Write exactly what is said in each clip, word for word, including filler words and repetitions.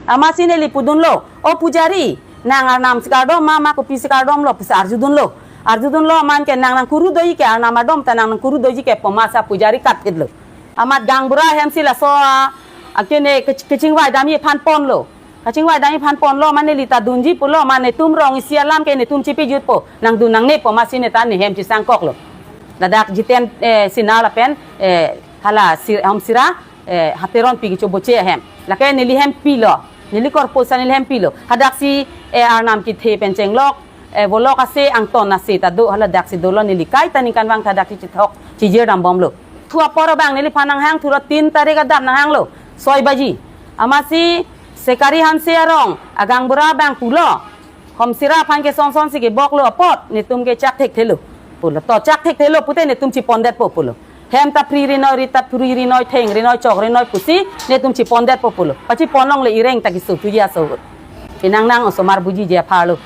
Amatsi neli pudunlo, "O pujari, nang arnam si kardom ma, ma kopi si kardom lo?" pusi arjudunlo. Arjudunlo amat ke, "Nang nangkuru doji ke, arnam adom ta nang nangkuru doji ke," pu amatsi pujari katthitlo. Amat gaonbura ahemsi laso, ah, akene kech-, kechingvai damji aphan ponlo. Kachingvai damji aphan ponlo, amat neli ta dunji pulo, amat netum rong isi alam ke netum chipejutpo, nangdun nangne pu amatsi neta nehem chisangkoklo. Ladak Jiten, eh, Sinha lapen, eh, hala Sir-, Homsira, eh, ha Teronpi kechoboche ahem. Lake neli hem pilo. Neli korposa neli hem pilo. Hadaksi, eh, arnam kethe pen chenglok, eh, volok ase, angton ase ta do, haladaksi dolo, neli kaita ningkanvang ta daksi chithok, chijir dambomlo. Thu apor abang neliphan nanghang, thu ra tin tarik adap nanghanglo, soi baji. Amatsi Sekari Hanse arong agaonbura abang pulo, "Homsira aphan ke son son si keboklo apot, netum ke chak thekthelo," pulo. "To chak thekthelo pute netum chipondetpo," pulo. "Hem ta phri rinoi, rit ta phri rinoi, theng rinoi, chok rinoi pusi netum chipondetpo," pulo. Pachipon longle, ireng ta keso thuji aso. Pinang nang osomar bujiji apharlo.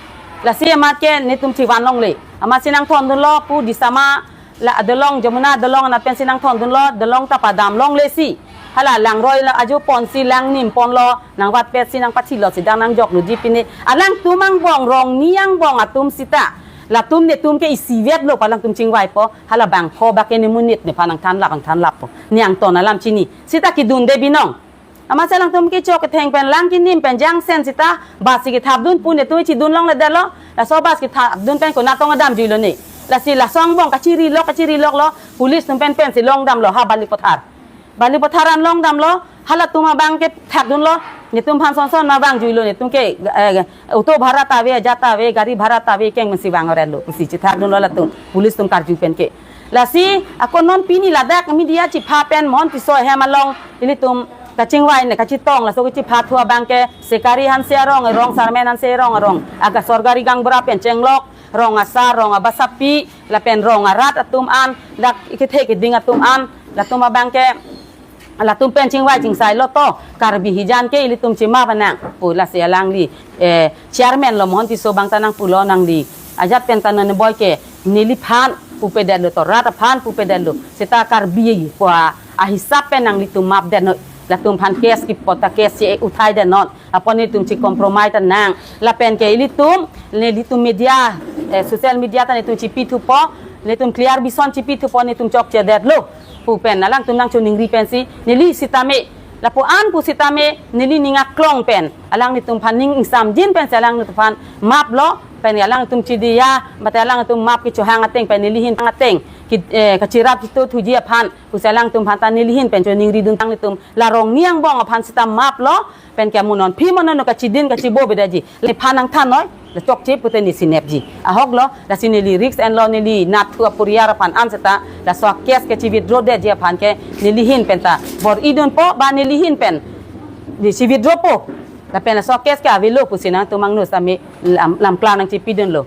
Lasi amat ke netum chivan longle. Amatsi nangthondunlo pu Disama la adolong, Jamuna adolong anat pensi nangthondunlo, dolong ta padam longlesi. Hala langroi la ajo ponsi lang nim ponlo, nangvatpetsi nangpathilo, sidang nangjokloji pine. Alangtum angbong, rongni angbong atum sita. Latum netum ke isivetlo pu alangtum chingvaipo, hala bangpho ba ke ne monit nephan nangthanlap, nangthanlappo. Ne angton alam chini. Sita kedunde binong. Amatsi alangtum kechok ketheng pen lang kinim pen jangsen sita, bus si kethapdun pu netum chidun longledetlo, laso bus kethapdun pen konat tong adamjuilo ne. Lasi laso angbong kachirilok, kachiriloklo, police atum pen pensi longdamlo, ha Balipathar. Balipathar an longdamlo, halatum abang ke thakdunlo, netum aphan son son ma vangjuilo, netum ke, eh, auto bhara ta ave, ajat ta ave, gari bhara ta ave, keng pensi vang orenlo, pusi chithakdunlo latum, police atum karju pen ke. Lasi, ako non pini ladak media chipha pen Mohon Tisso ahem along, ilitum kachingvai ne kachetong, laso kachipha thu abang ke, Sekari Hanse arong, rong Sarmen Hanse arong, arong, aga sorkari gaonbura pen chenglok, rong asar, rong abasapi, lapen rong arat atum an, dak ikethe keding atum an, latum abang ke, latum pen chingvai chingsailo to, Karbi hijan ke ilitum chimap nang, pu lasi alangli, eh, chairman lo Mohon Tisso abang ta nangpulo nangli. Ajat pen ta non boi ke, neliphan pupedetlo to, rat aphan pupedetlo. Sita Karbi pu ahisap pen nanglitum mapdetnon. Latum aphan case kepi apot ta case si uthaidet non. Apot netum chi compromise ta nang. Lapen ke ilitum, nelitum media, eh, social media ta netum chipithupo, netum clear bison chipithupo, netum chokchedetlo. Pu pen alangtum nangchoningri pensi, neli sitame, lapu-an pu sitame, neli ning aklong pen, alanglitum aphan ning ingsamjin pensi alanglitum aphan maplo, pen alangtum chidiya, mate alangtum map kechohang ateng pen neli ahin ateng, ki, eh, kachirap chito thuji aphan, pusi alangtum aphan ta neli ahin pen choningridun tang, netum la rongni angbong aphan sita maplo, pen ke mo non phi mo non kachidin kachibo bedaji. Nephan nangthannoi, la chokche pute ne sinepji. Ahoklo, lasi neli risk enlo, neli nathu aporiar aphan an sita, laso case ke chi-withdraw detji aphan ke, neli ahin pen ta bor-idunpo, ba neli ahin pen, ne chi-withdrawpo. Lapen laso case ke avelo pusi nangtum angno sitame lam, lam klar nangchipidunlo.